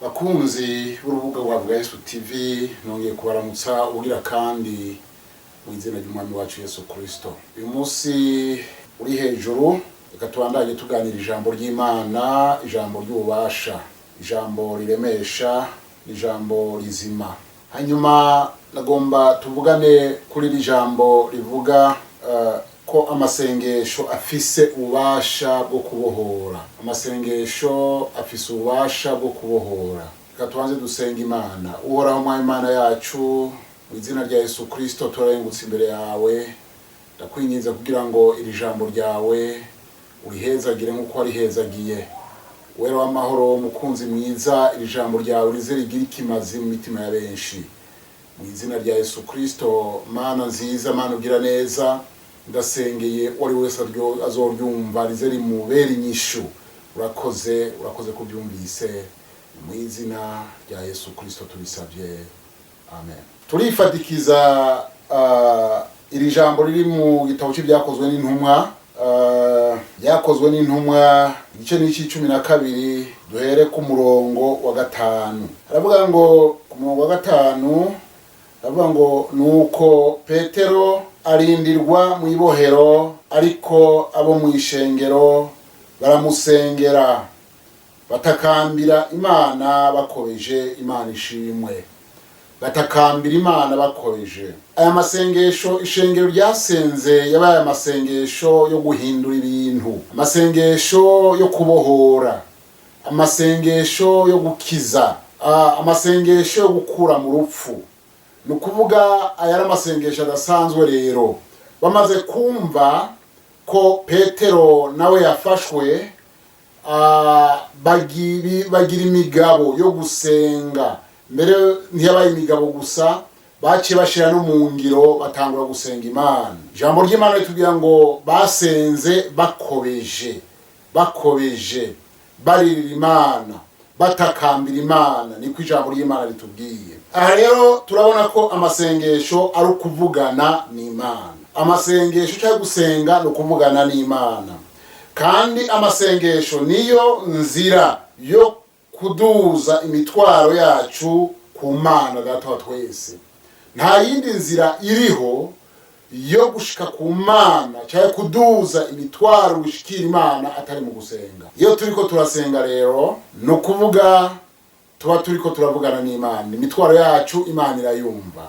Bakunzi b'urubuga rwa Vuga Yesu TV, nongeye kubaramutsa ubugira kandi mu izina ry'Umwami wacu Yesu Kristo. Uyu munsi uri hejuru, reka tubandanye tuganira ijambo ry'Imana, ijambo ry'ububasha, ijambo riremesha, ijambo rizima. Hanyuma nagomba tuvugane kuri iri jambo rivuga ko amasengesho afise ububasha bwo kubohora. Amasengesho afise ububasha bwo kubohora. Reka tubanze dusenga Imana. Uhoraho Mwami Imana yacu, mu izina rya Yesu Kristo turarengutse imbere yawe. Ndakwinginze kugira ngo iri jambo ryawe urihezagire nk'uko warihezagiye. Wera w'amahoro, mukunzi mwiza, iri jambo ryawe rize rigire ikimazi mu mitima ya benshi, mu izina rya Yesu Kristo. Mana nziza, Mana ugira neza, ndasengeye uwo ari wese azoryumva, rize rimubera inyishu. Urakoze, urakoze kubyumvise. Mu izina rya Yesu Kristo tubisabye, amen. Turifatikiza iri jambo riri mu gitabo cy'Ibyakozwe n'Intumwa, Byakozwe n'Intumwa igice n'ic'icumi na kabiri, duhere ku murongo wa 5. Aravuga ngo, ku murongo wa 5 aravuga ngo: "Nuko Petero arindirwa mu ibohero, ariko abo mu ishengero baramusengera, batakambira Imana bakobeje." Imana ishimwe. Batakambira Imana bakobeje. Aya masengesho ishengero ryasenze yabaye amasengesho yo guhindura ibintu, amasengesho yo kubohora, amasengesho yo gukiza, amasengesho yo gukura mu rupfu. Ni ukuvuga aya ari amasengesho adasanzwe. Rero bamaze kumva ko Petero nawe yafashwe, bagira imigabo yo gusenga. Mbere ntiyabaye imigabo gusa, baciye bashira no mu ngiro, batangura gusenga Imana. Ijambo ry'Imana ritubwira ngo basenze bakobeje, bakobeje, baririra Imana, batakambira Imana. Niko ijambo ry'Imana ritubwiye. Aha rero turabona ko amasengesho ari ukuvugana n'Imana. Amasengesho cyangwa gusenga ni ukuvugana n'Imana, kandi amasengesho niyo nzira yo kuduza imitwaro yacu ku Mana Data wa twese. Nta yindi nzira iriho yo gushika ku Mana cyangwa kuduza imitwaro gushikira Imana atari mu gusenga. Iyo turiko turasenga rero, ni ukuvuga tuba turiko turavugana n'Imana, imitwaro yacu Imana irayumva.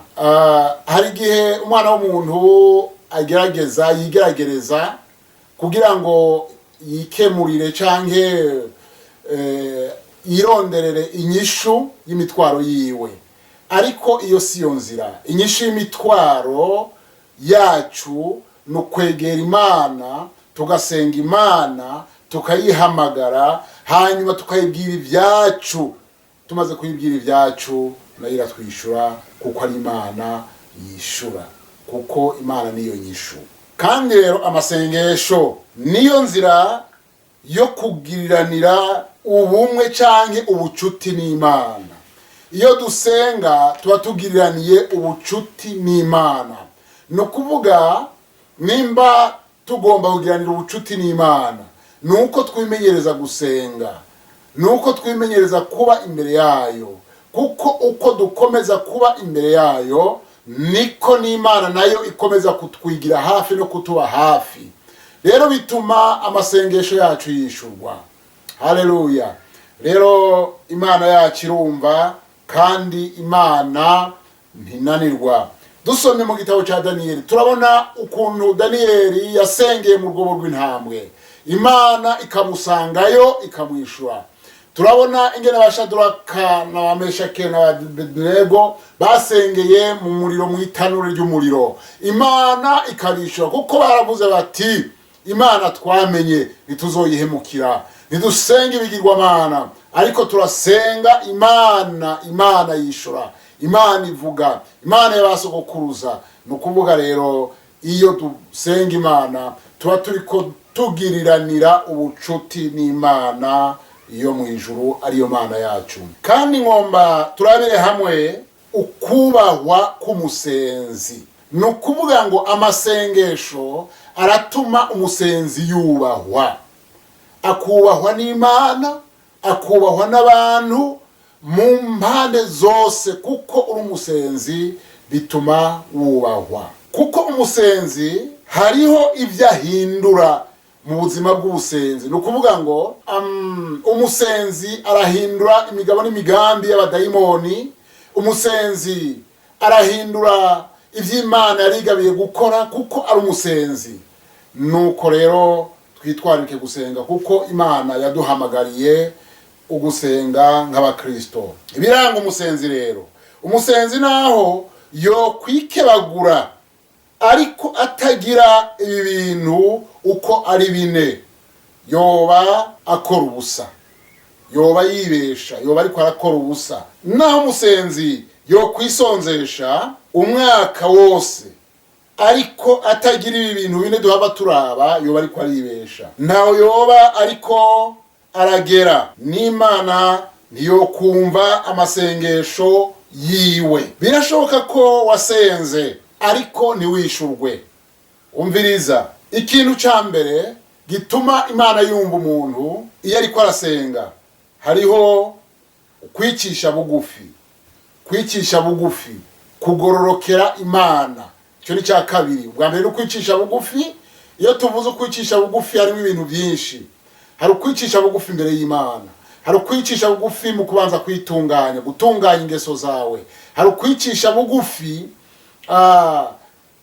Hari igihe umwana w'umuntu agerageza, yigeragereza kugira ngo yikemurire canke yironderere inyishu y'imitwaro yiwe, ariko iyo si yo nzira. Inyishu y'imitwaro yacu ni ukwegera Imana, tugasenga Imana, tukayihamagara, hanyuma tukayibwira ibyacu. Tumaze kuyibwira ibyacu, nayo iratwishyura, kuko ari Imana yishura, kuko Imana niyo nyishu. Kandi rero amasengesho niyo nzira yo kugiriranira ubumwe canke ubucuti n'Imana. Iyo dusenga tuba tugiriraniye ubucuti n'Imana. Ni ukuvuga nimba tugomba kugiranira ubucuti n'Imana, ni uko twimenyereza gusenga, ni uko twimenyereza kuba imbere yayo, kuko uko dukomeza kuba imbere yayo niko n'Imana nayo ikomeza kutwigira hafi no kutuba hafi. Rero bituma amasengesho yacu yishurwa. Haleluya! Rero Imana yacu irumva, kandi Imana ntinanirwa. Dusomye mu gitabo cya Daniyeli, turabona ukuntu Daniyeli yasengeye mu rwobo rw'intambwe, Imana ikamusangayo, ikamwishura. Turabona ingene ba Shaduraka na ba Meshake na ba Abedenego basengeye mu muriro, mu itanure ry'umuriro, Imana ikabishura, kuko baravuze bati: "Imana twamenye ntituzoyihemukira, ntidusenga ibigirwamana, ariko turasenga Imana." Imana yishura, Imana ivuga, Imana y'abasogokuruza. Ni ukuvuga rero iyo dusenga Imana tuba turiko tugiriranira ubucuti n'Imana yo mu ijuru, ariyo Mana yacu. Kandi ngomba turabire hamwe ukubahwa k'umusenzi. Ni ukuvuga ngo amasengesho aratuma umusenzi yubahwa, akubahwa n'Imana, akubahwa n'abantu. mu mpande zose, kuko uri umusenzi bituma wubahwa. Kuko umusenzi hariho ibyo ahindura mu buzima bw'ubusenzi. Ni ukuvuga ngo umusenzi arahindura imigabo n'imigambi y'abadayimoni, umusenzi arahindura iby'Imana yarigabiye gukora kuko ari umusenzi. Nuko rero twitwararike gusenga, kuko Imana yaduhamagariye ugusenga nk'abakristo. Ibiranga umusenzi rero, umusenzi naho yo kwikebagura ariko atagira ibi bintu uko ari bine, yoba akora ubusa, yoba yibesha, yoba ariko arakora ubusa. Naho umusenzi yo kwisonzesha umwaka wose ariko atagira ibi bintu bine duhava turaba, yoba ariko aribesha, ntaho yoba ariko aragera, n'Imana ntiyokumva amasengesho yiwe. Birashoboka ko wasenze ariko ntiwishurwe. Umviriza, ikintu cya mbere gituma Imana yumva umuntu iyo ariko arasenga, hariho kwicisha bugufi, kwicisha bugufi, kugororokera Imana. Icyo ni cya kabiri. Ubwa mbere ni ukwicisha bugufi. Iyo tuvuze ukwicisha bugufi, harimo ibintu byinshi. Hari ukwicisha bugufi imbere y'Imana, hari ukwicisha bugufi mu kubanza kwitunganya, gutunganya ingeso zawe, hari ukwicisha bugufi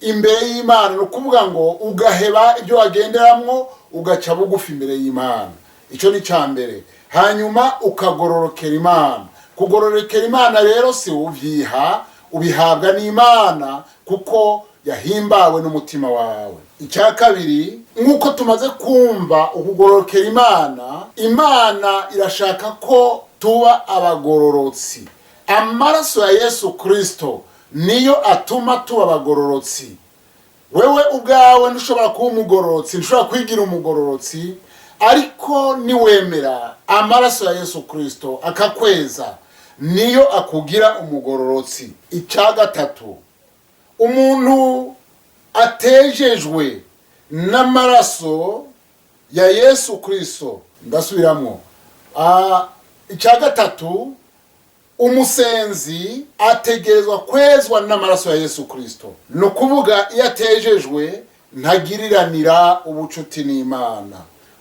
imbere y'Imana, ni ukuvuga ngo ugaheba ibyo wagenderamwo ugaca bugufi imbere y'Imana. Icyo ni cya mbere. Hanyuma ukagororokera Imana. Kugororokera Imana rero si ubyiha, ubihabwa n'Imana kuko yahimbawe n'umutima wawe. Icya kabiri, nk'uko tumaze kumva ukugororokera Imana, Imana irashaka ko tuba abagororotsi. Amaraso ya Yesu Kristo niyo atuma tuba abagororotsi. Wewe ubwawe ntushobora kuba umugororotsi, ntushobora kwigira umugororotsi, ariko niwemera amaraso ya Yesu Kristo akakweza, niyo akugira umugororotsi. Icya gatatu, umuntu atejejwe n'amaraso ya Yesu Kristo, ndasubiramo, icya gatatu, umusenzi ategerezwa kwezwa n'amaraso ya Yesu Kristo. Ni ukuvuga iyo atejejwe ntagiriranira ubucuti n'Imana.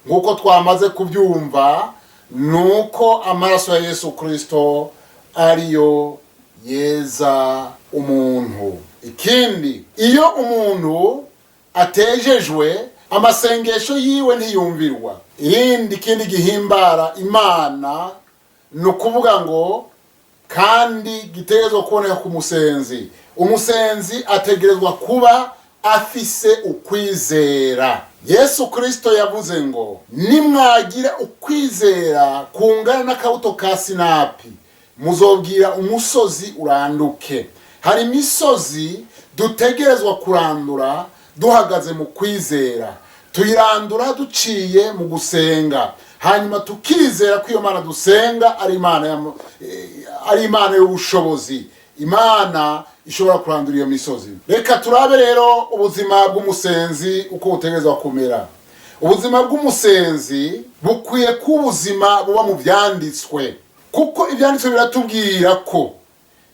Nk'uko twamaze kubyumva, ni uko amaraso ya Yesu Kristo ariyo yeza umuntu. Ikindi, iyo umuntu atejejwe, amasengesho yiwe ntiyumvirwa. Irindi ikindi gihimbara Imana, ni ukuvuga ngo kandi gitegerezwa kuboneka ku musenzi, umusenzi ategerezwa kuba afise ukwizera. Yesu Kristo yavuze ngo nimwagira ukwizera kungana n'akabuto ka sinapi, muzobwira umusozi uranduke. Hari imisozi dutegerezwa kurandura duhagaze mu kwizera. Tuyirandura duciye mu gusenga, hanyuma tukizera ko iyo Mana dusenga ari Imana ari Imana y'ubushobozi, Imana ishobora kurandura iyo misozi. Reka turabe rero ubuzima bw'umusenzi uko butegerezwa kumera. Ubuzima bw'umusenzi bukwiye kuba ubuzima buba mu byanditswe, kuko ibyanditswe biratubwira ko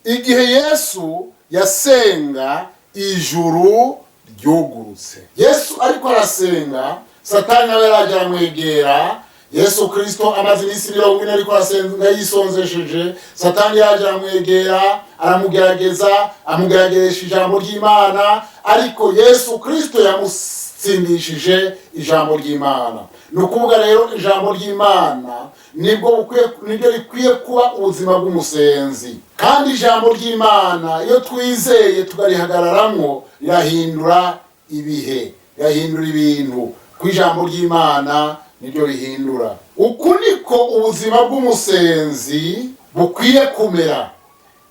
igihe Yesu yasenga ijuru ryugurutse. Yesu ariko arasenga, Satani aba yarajya aramwegera. Yesu Kristo amaze iminsi 40 ariko arasenga yisonzesheje, Satani yaje aramwegera, aramugerageza, amugerageresha ijambo ry'Imana, ariko Yesu Kristo yamutsindishije ijambo ry'Imana. Ni ukuvuga rero ijambo ry'Imana nibwo bukwiye, nibyo rikwiye kuba ubuzima bw'umusenzi. Kandi ijambo ry'Imana iyo twizeye tukarihagararamwo, rirahindura ibihe, rirahindura ibintu, ku ijambo ry'Imana niryo rihindura. Uku niko ubuzima bw'umusenzi bukwiye kumera.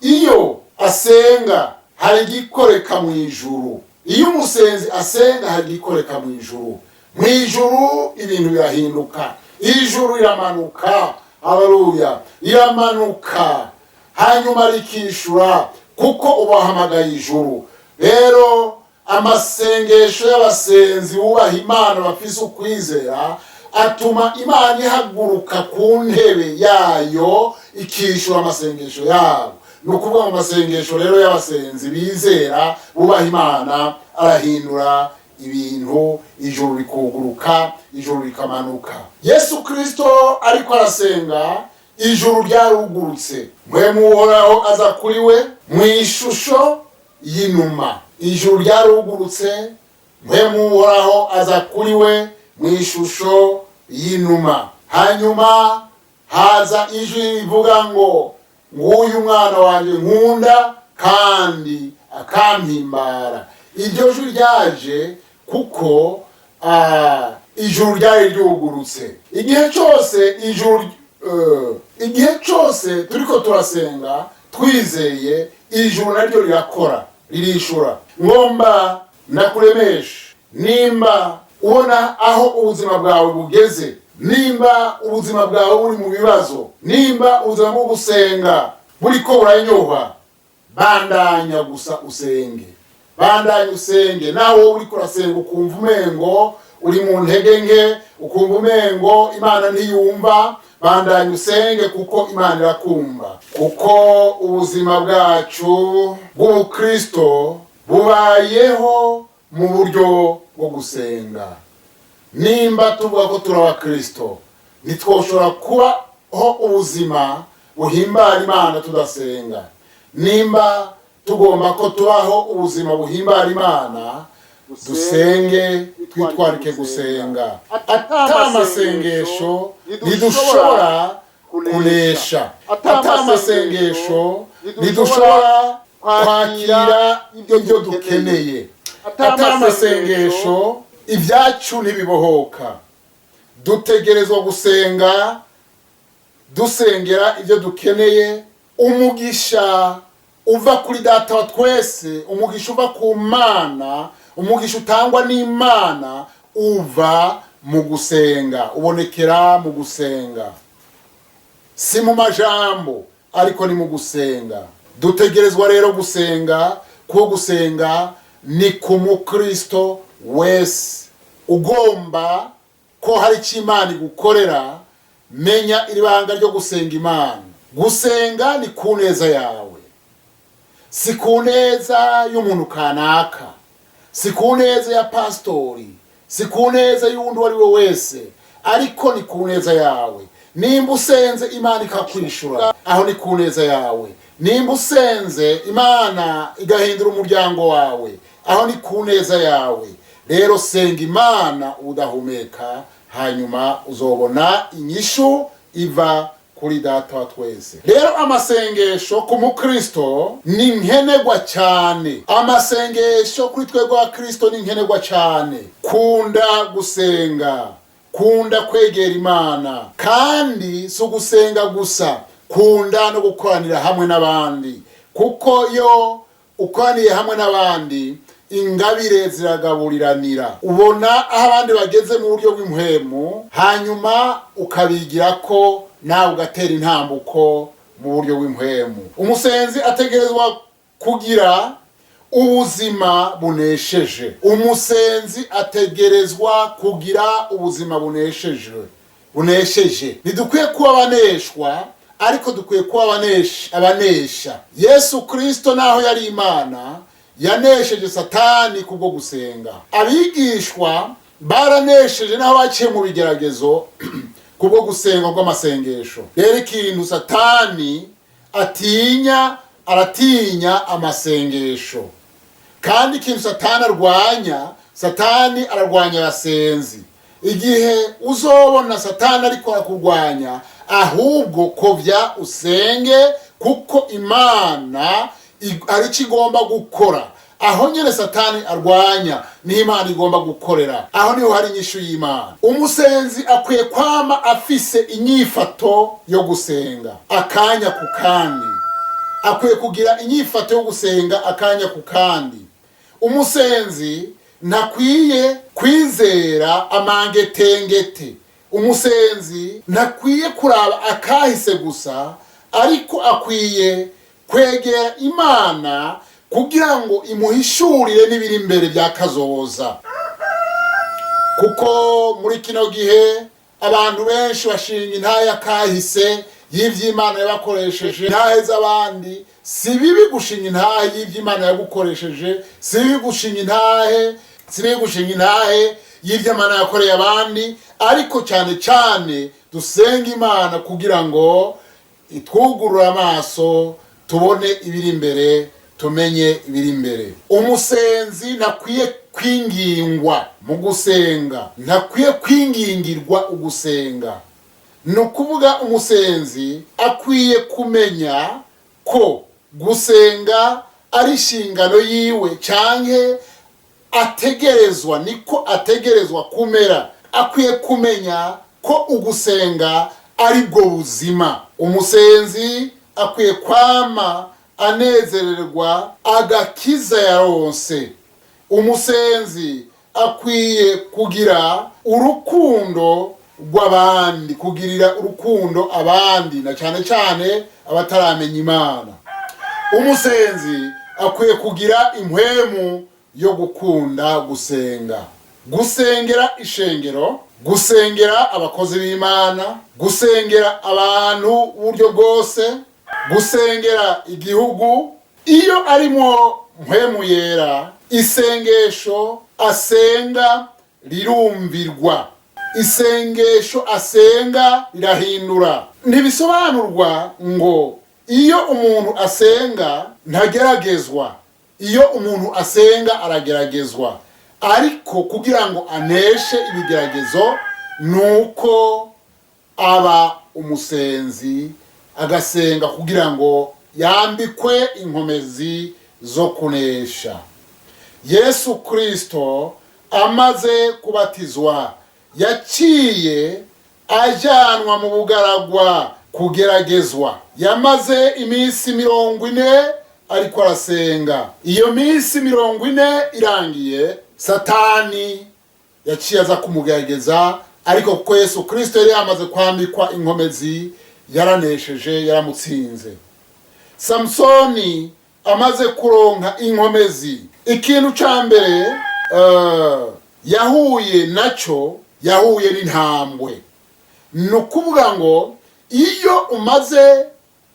Iyo asenga hari igikoreka mu ijuru. Iyo umusenzi asenga hari igikoreka mu ijuru. Mu ijuru ibintu birahinduka, ijuru riramanuka, haleluya, riramanuka hanyuma rikishura, kuko ubahamagaye ijuru. Rero amasengesho y'abasenzi bubaha Imana bafise ukwizera atuma Imana ihaguruka ku ntebe yayo. Ikishyura amasengesho yabo. Ni ukuvuga mu masengesho rero y'abasenzi bizera bubaha Imana arahindura ibintu, ijuru rikuguruka, ijuru rikamanuka. Yesu Kirisito ariko arasenga, ijuru ryarugurutse, Mpwemu Uhoraho aza kuri we mu ishusho y'inuma. Ijuru ryarugurutse, Mpwemu Uhoraho aza kuri we mu ishusho y'inuma. Hanyuma haza ijwi rivuga ngo: "Nguyu umwana wanjye nkunda kandi akampimbara." Iryo jwi ryaje kuko ijuru ryari ryugurutse. Igihe cyose ijuru, igihe cyose turiko turasenga twizeye, ijuru naryo rirakora, ririshura. Ngomba ndakuremesha: nimba ubona aho ubuzima bwawe bugeze, nimba ubuzima bwawe buri mu bibazo, nimba ubuzima bwo gusenga buriko buranyoha, bandanya gusa usenge, bandanya usenge. Nawe wowe uriko urasenga ukumva umengo uri mu ntege nke, ukumva umengo Imana ntiyumva, bandanya usenge kuko Imana irakumva. Kuko ubuzima bwacu bw'ubukristo bubayeho mu buryo bwo gusenga. Nimba tuvuga ko turi abakristo, ntitwoshobora kubaho ubuzima buhimbara Imana tudasenga. Nimba tugomba ko tubaho ubuzima buhimbara Imana, dusenge, twitwarike gusenga. Ata amasengesho ntidushobora kunesha, ata amasengesho ntidushobora kwakira ibyo dukeneye, ata amasengesho ibyacu ntibibohoka. Dutegerezwa gusenga, dusengera ibyo dukeneye. Umugisha uva kuri Data wa twese, umugisha uva ku Mana, umugisha utangwa n'Imana uva mu gusenga, ubonekera mu gusenga. Si mu majambo, ariko ni mu gusenga. Dutegerezwa rero gusenga, kuko gusenga ni ku mukristo wese. Ugomba ko hari icyo Imana igukorera, menya iri banga ryo gusenga Imana. Gusenga ni ku neza yawe, si ku neza y'umuntu kanaka, si ku neza ya pasitori, si ku neza y'undi uwo ari we wese, ariko ni ku neza yawe. Nimba usenze Imana ikakwishura, aho ni ku neza yawe. Nimba usenze Imana igahindura umuryango wawe, aho ni ku neza yawe. Rero senga Imana udahumeka, hanyuma uzobona inyishu iva kuri Data wa twese. Rero amasengesho ku mukristo ni nkenerwa cyane. Amasengesho kuri twebwe abakristo ni nkenerwa cyane. Kunda gusenga, kunda kwegera Imana, kandi si ugusenga gusa, kunda no gukoranira hamwe n'abandi, kuko iyo ukoraniye hamwe n'abandi ingabire ziragaburiranira. Ubona aho abandi bageze mu buryo bw'impwemu, hanyuma ukabigira ko nawe ugatera intambuko mu buryo bw'impwemu. Umusenzi ategerezwa kugira ubuzima bunesheje. Umusenzi ategerezwa kugira ubuzima bunesheje, bunesheje. Ntidukwiye kuba abaneshwa, ariko dukwiye kuba abanesha. Yesu Kirisito naho yari Imana, yanesheje Satani kubwo gusenga. Abigishwa baranesheje naho baciye mu bigeragezo kubwo gusenga kw'amasengesho. Rero ikintu Satani atinya, aratinya amasengesho. Kandi ikintu Satani arwanya, Satani ararwanya abasenzi. Igihe uzobona Satani ariko arakurwanya, ahubwo kovya usenge, kuko Imana hari icyo igomba gukora. Aho nyine Satani arwanya niho Imana igomba gukorera, aho niho hari inyishu y'Imana. Umusenzi akwiye kwama afise inyifato yo gusenga akanya ku kandi. Akwiye kugira inyifato yo gusenga akanya ku kandi. Umusenzi ntakwiye kwizera amangetengete. Umusenzi ntakwiye kuraba akahise gusa, ariko akwiye kwegera Imana kugira ngo imuhishurire n'ibiri imbere bya kazoza. Kuko muri kino gihe abantu benshi bashinga intahe y'akahise, y'ivy'Imana yabakoresheje, intahe z'abandi. Si bibi gushinga intahe y'ivy'Imana yagukoresheje, si bibi gushinga intahe, si bibi gushinga intahe y'ivy'Imana yakoreye abandi, ariko cyane cyane dusenga Imana kugira ngo itwugurure amaso, tubone ibiri imbere, tumenye ibiri imbere. Umusenzi ntakwiye kwingingwa mu gusenga, ntakwiye kwingingirwa ugusenga. Ni ukuvuga, umusenzi akwiye kumenya ko gusenga ari inshingano yiwe, canke ategerezwa, niko ategerezwa kumera. Akwiye kumenya ko ugusenga ari bwo buzima. Umusenzi akwiye kwama anezererwa agakiza yaronse. Umusenzi akwiye kugira urukundo rw'abandi, kugirira urukundo abandi, na cyane cyane abataramenya Imana. Umusenzi akwiye kugira impwemu yo gukunda gusenga, gusengera ishengero, gusengera abakozi b'Imana, gusengera abantu uburyo bwose, gusengera igihugu. Iyo arimo Mpwemu Yera, isengesho asenga rirumvirwa, isengesho asenga rirahindura. Ntibisobanurwa ngo iyo umuntu asenga ntageragezwa. Iyo umuntu asenga arageragezwa, ariko kugira ngo aneshe ibigeragezo nuko aba umusenzi, agasenga kugira ngo yambikwe inkomezi zo kunesha. Yesu Kristo amaze kubatizwa yaciye ajyanwa mu bugaragwa kugeragezwa. Yamaze iminsi 40 ariko arasenga. Iyo minsi 40 irangiye, Satani yaciye aza kumugerageza, ariko kuko Yesu Kristo yari yamaze kwambikwa inkomezi, yaranesheje, yaramutsinze. Samusoni amaze kuronka inkomezi, ikintu ca mbere yahuye naco, yahuye n'intambwe. Ni ukuvuga ngo iyo umaze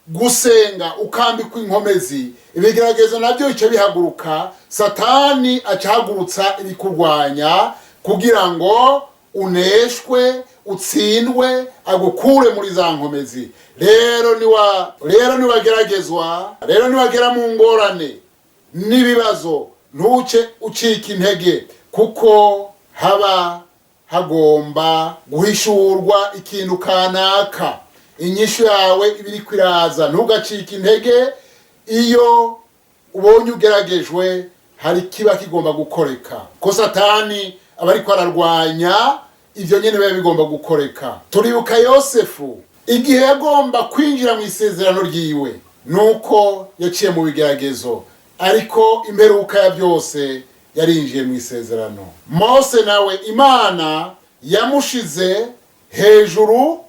gusenga ukambikwa inkomezi, ibigeragezo nabyo bica bihaguruka. Satani acahagurutsa ibikurwanya kugira ngo uneshwe, utsindwe, agukure muri za nkomezi. Rero niwageragezwa, rero niwagera mu ngorane n'ibibazo, ntuce ucika intege, kuko haba hagomba guhishurwa ikintu kanaka. Inyishu yawe iba iriko iraza. Ntugacike intege iyo ubonye ugeragejwe, hari kiba kigomba gukoreka, ko Satani aba ariko ararwanya ivyo nyene biba bigomba gukoreka. Turibuka Yosefu igihe yagomba kwinjira mu isezerano ryiwe, nuko yaciye mu bigeragezo, ariko imperuka ya byose yarinjiye mu isezerano. Mose nawe Imana yamushize hejuru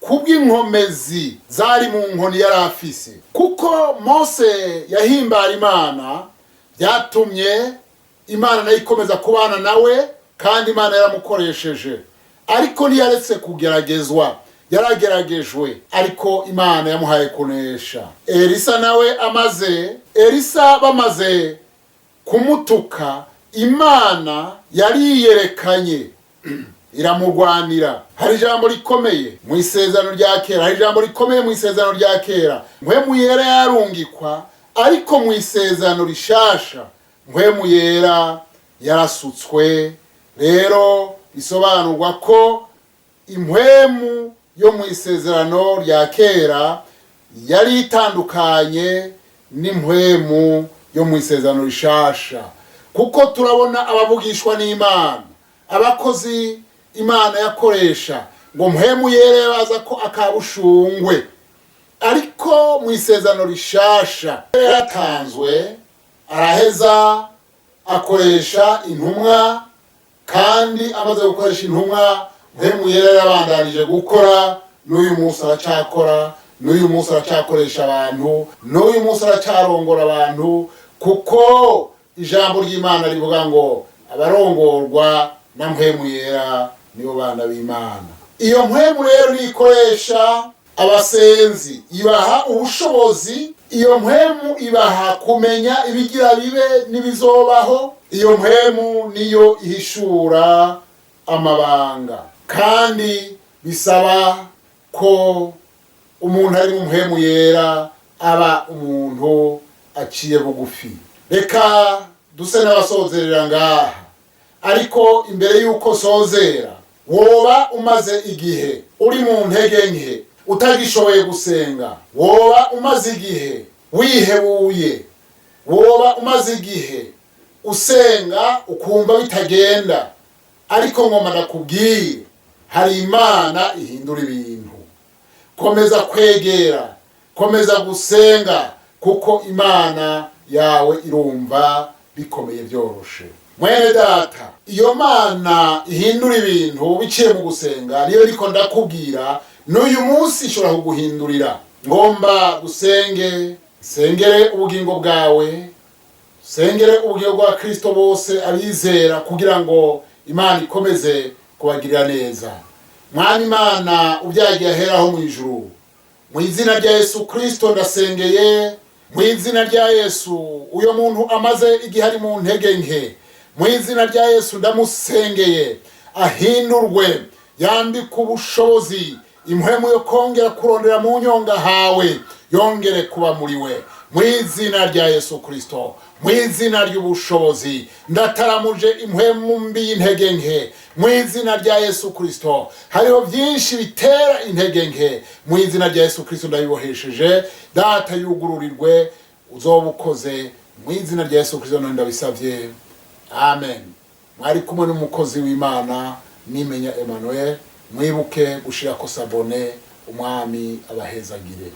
kubw'inkomezi zari mu nkoni yari afise. Kuko Mose yahimbara Imana, byatumye Imana nayo ikomeza kubana nawe, kandi Imana yaramukoresheje. Ariko ntiyaretse kugeragezwa, yarageragejwe, ariko Imana yamuhaye kunesha. Elisa nawe amaze, Elisa bamaze kumutuka, Imana yariyerekanye iramurwanira. Hari ijambo rikomeye mu isezerano rya kera, hari ijambo rikomeye mu isezerano rya kera: Mpwemu Yera yarungikwa. Ariko mu isezerano rishasha, Mpwemu Yera yarasutswe. Rero bisobanurwa ko impwemu yo mu isezerano rya kera yari itandukanye n'impwemu yo mu isezerano rishasha, kuko turabona abavugishwa n'Imana, abakozi Imana yakoresha, ngo Mpwemu Yera baza ko akabushungwe. Ariko mu isezerano rishasha yaratanzwe, araheza akoresha intumwa, kandi amaze gukoresha intumwa, Mpwemu Yera yarabandanije gukora. N'uyu munsi aracakora, n'uyu munsi aracyakoresha abantu, n'uyu munsi aracyarongora abantu, kuko ijambo ry'Imana rivuga ngo abarongorwa na Mpwemu Yera nibo bana b'Imana. Iyo mpwemu rero nikoresha Abasenzi ibaha ubushobozi. Iyo mpwemu ibaha kumenya ibigira bibe n'ibizobaho. Iyo mpwemu niyo ihishura amabanga, kandi bisaba ko umuntu ari mu mpwemu yera aba umuntu aciye bugufi. Reka duse n'abasozerera ngaha, ariko imbere y'uko sozera, woba umaze igihe uri mu ntege nke, utagishoboye gusenga, woba umaze igihe wihebuye, woba umaze igihe usenga ukumva bitagenda, ariko ngoma ndakubwire, hari Imana ihindura ibintu. Komeza kwegera, komeza gusenga, kuko Imana yawe irumva bikomeye byoroshe. Mwene data, iyo Mana ihindura ibintu biciye mu gusenga niyo ariko ndakubwira n'uyu munsi ishobora kuguhindurira. Ngomba gusenge, sengere ubugingo bwawe, sengere ubugingo bwa Kristo bose abizera, kugira ngo Imana ikomeze kubagirira neza. Mwami Imana ubyagiye aheraho mu ijuru, mu izina rya Yesu Kristo ndasengeye, mu izina rya Yesu, uyo muntu amaze igihe ari mu ntege nke, mu izina rya Yesu ndamusengeye, ahindurwe, yambike ubushobozi, impwemu yo kongera kurondera mu nyonga hawe yongere kuba muri we, mu izina rya Yesu Kristo. Mu izina ry'ubushobozi ndataramuje impwemu mbi y'intege nke, mu izina rya Yesu Kristo. Hariho byinshi bitera intege nke, mu izina rya Yesu Kristo ndabibohesheje. Data, yugururirwe, uzoba ukoze. Mu izina rya Yesu Kristo none ndabisabye, amen. Mwari kumwe n'umukozi w'Imana Nimenya Emmanuel. Mwibuke gushirako s'abonner. Umwami abahezagire.